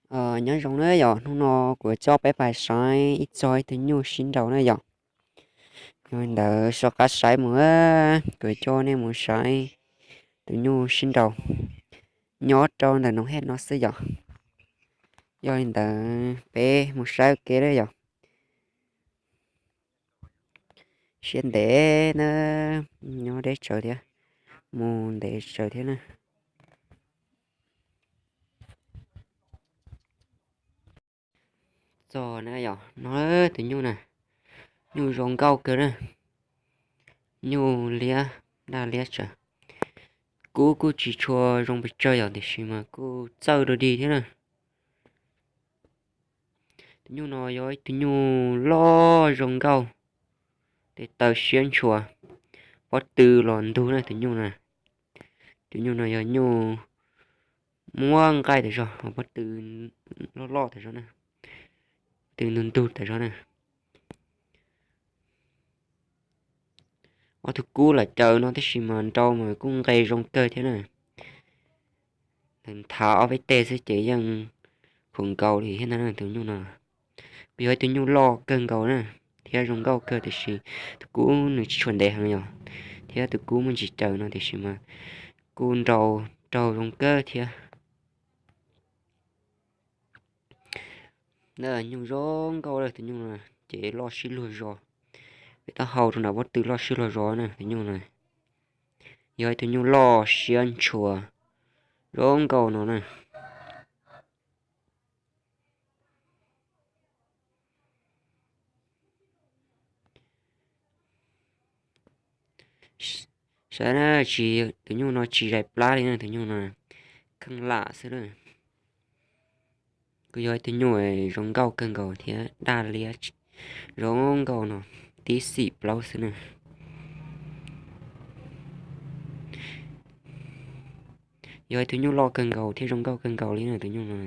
Nyob zoo na yom, hnub no kuv coj peb pais saib ib txog ib tug nyuj sib nraus na yom. Yog li ntawd so qab saib mus, kuv coj nej mus saib tus nyuj sib nraus nyob rau ntawm noov hej no xwb yom. Yog li ntawd peb mus saib ua ke na yom. Siab ntev na, nyob deb tsawv thiab, mus ntev tsawv thiab na. Txog na yom, no tus nyuj na, nyuj zoo nkauj kawg na, nyuj liab, daj liab tsawv. Kub kuj tsis tshua zoo pes tsawg yom, tiam sis mas kuj txawj dog dig thiab na. Tus nyuj no yog ib tug nyuj loj zoo nkauj, tes taw siab ntshua, pob tw los ntug na tus nyuj na. Tus nyuj no yog nyuj muab nqaij tas zog, pob tw loj loj tas zog na, pob tw ntug ntug tas zog na. Ob tug kub lam caws no tab sis mas nrau mas kuj nqe zoo kawg thiab na. Nthav ob peb teg xwb ces yeej khuam nkaus li thiab ntag na tus nyuj no. Kuj yog ib tug nyuj loj kawg nkaus na, thiab zoo nkauj kawg tiam sis tus kub nws tsis tshua ntev heev yom, thiab tus kub muaj ntsis caws no tiam sis mas kuj nrau raug zoo kawg thiab. Nyuj zoo nkauj lawm tus nyuj no, ces loj sib luag zos, pem taub hau rau nram pob tw loj sib luag zos na tus nyuj no. Yog ib tug nyuj loj siab ntshua zoo nkauj no na. Saib na, tus nyuj no tsis zais plab li na, tus nyuj no kheej lam xwb na. Kuj yog ib tug nyuj zoo nkauj kawg nkaus thiab daj liab zoo nkauj no, tib xim plaub xwb na. Yog ib tug nyuj loj kawg nkaus thiab zoo nkauj kawg nkaus li na tus nyuj no.